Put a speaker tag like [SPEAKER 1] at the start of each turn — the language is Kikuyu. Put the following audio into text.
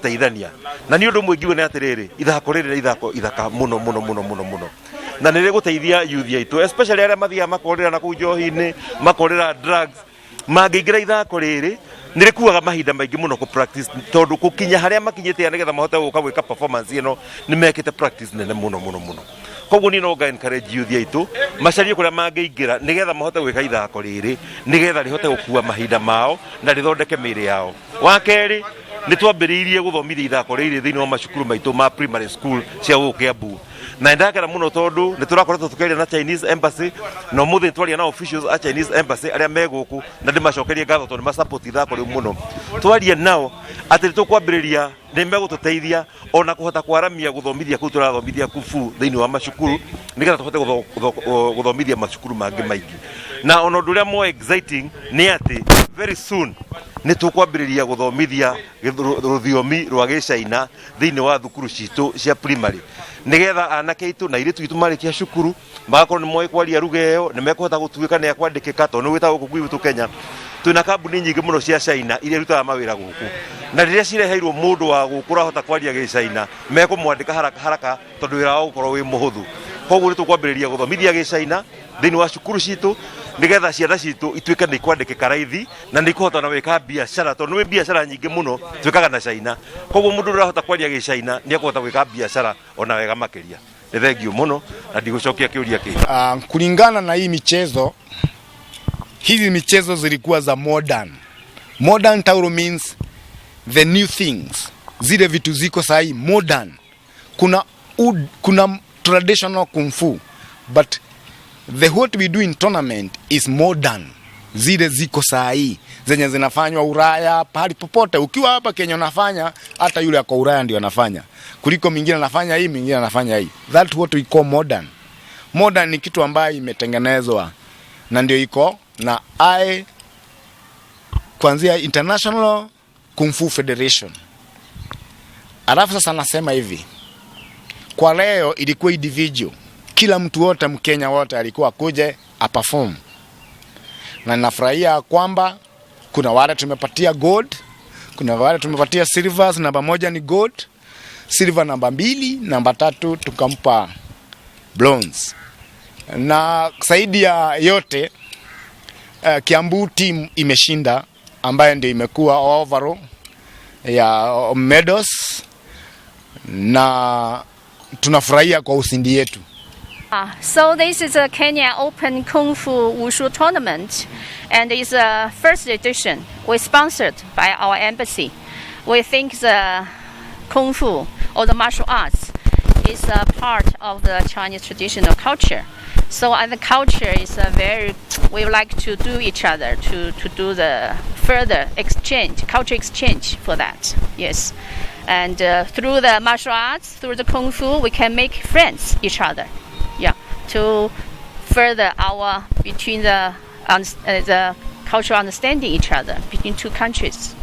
[SPEAKER 1] Gũteithania na nĩ ũndũ ũmwe ingiuga nĩ atĩrĩrĩ, ithako rĩrĩ nĩ ithako ithaka mũno mũno mũno mũno mũno, na nĩ rĩgũteithia youth aitũ, especially arĩa mathiaga makorĩra na kũu njohi-inĩ, makorĩra drugs. Mangĩingĩra ithako rĩrĩ, nĩ rĩkuaga mahinda maingĩ mũno kũ practice, tondũ gũkinya harĩa makinyĩte nĩgetha mahote gũka gwĩka performance ĩno, nĩ mekĩte practice nene mũno mũno mũno. Koguo niĩ no nga encourage youth aitũ macarie kũrĩa mangĩingĩra nĩgetha mahote gwĩka ithako rĩrĩ, nĩgetha rĩhote gũkua mahinda mao na rĩthondeke mĩĩrĩ yao. Wa kerĩ, nĩ twambĩrĩirie gũthomithia ithako rĩrĩ thĩinĩ wa macukuru maitũ ma primary school cia gũkũ Kiambu, na nĩndakena mũno tondũ nĩ tũrakoretwo tũkĩaria na Chinese Embassy, na ũmũthĩ nĩ twaria na officials a Chinese Embassy arĩa me gũkũ, na ndĩmacokerie ngatho tondũ nĩ masupport ithako rĩu mũno. Twaria nao atĩ nĩ tũkwambĩrĩria, nĩ megũtũteithia ona kũhota kwaramia gũthomithia kũu tũrathomithia kufu thĩinĩ wa macukuru, nĩgetha tũhote gũthomithia macukuru mangĩ maingĩ. Na ona ũndũ ũrĩa more exciting nĩ atĩ very soon nĩ tũkwambĩrĩria gũthomithia rũthiomi rwa Gĩcaina thĩinĩ wa thukuru citũ cia primary, nĩgetha anake aitũ na airĩtu aitũ marĩkia cukuru magakorwo nĩ moĩ kwaria ruga ĩyo, nĩ mekũhota gũtuĩka nĩ akwandĩkĩka, tondũ nĩ gwĩtagwo gũkũ gwitũ Kenya twĩna kambuni nyingĩ mũno cia China iria irutaga mawĩra gũkũ, na rĩrĩa cireheirwo mũndũ wa gũkũ ũrahota kwaria Gĩcaina, mekũmwandĩka haraka haraka tondũ wĩra wao ũgũkorwo wĩ mũhũthũ. Koguo nĩ tũkwambĩrĩria gũthomithia Gĩcaina thĩinĩ wa cukuru citũ, nĩgetha ciana citũ ituĩke nĩ ikwandĩkĩka raithi na nĩ ikũhota na gwĩka biacara, tondũ nĩ biacara nyingĩ mũno twĩkaga na China. Koguo mũndũ ũrahota kwaria Gĩcaina nĩ ekũhota gwĩka biacara ona wega makĩria. Nĩ thengiũ mũno na ndigũcokia kĩũria kĩngĩ.
[SPEAKER 2] Kulingana na hii michezo, hizi michezo zilikuwa za modern. Modern Tauro means the new things, zile vitu ziko sahi modern. Kuna traditional kung fu, but the what we do in tournament is modern, zile ziko sahi zenye zinafanywa Ulaya, pahali popote. Ukiwa hapa Kenya unafanya, hata yule ako Ulaya ndio anafanya, kuliko mwingine anafanya hii, mwingine anafanya hii. That's what we call modern. Modern ni kitu ambayo imetengenezwa na ndio iko na I kuanzia International Kung Fu Federation. Alafu sasa nasema hivi, kwa leo ilikuwa individual, kila mtu wote, Mkenya wote alikuwa akuje aperform, na nafurahia kwamba kuna wale tumepatia gold, kuna wale tumepatia silvers. Namba 1 ni gold, silver namba 2, namba 3 tukampa bronze. Na zaidi ya yote, Kiambu team imeshinda, ambayo ndio imekuwa overall ya medals, na tunafurahia kwa ushindi yetu.
[SPEAKER 3] So this is a Kenya Open Kung Fu Wushu Tournament, and it's a first edition. We're sponsored by our embassy. We think the Kung Fu or the martial arts is a part of the Chinese traditional culture. So and the culture is a very, we like to do each other, to do the further exchange, culture exchange for that, yes. And through the martial arts, through the Kung Fu, we can make friends each other. Yeah, to further our between the cultural understanding each other between two countries.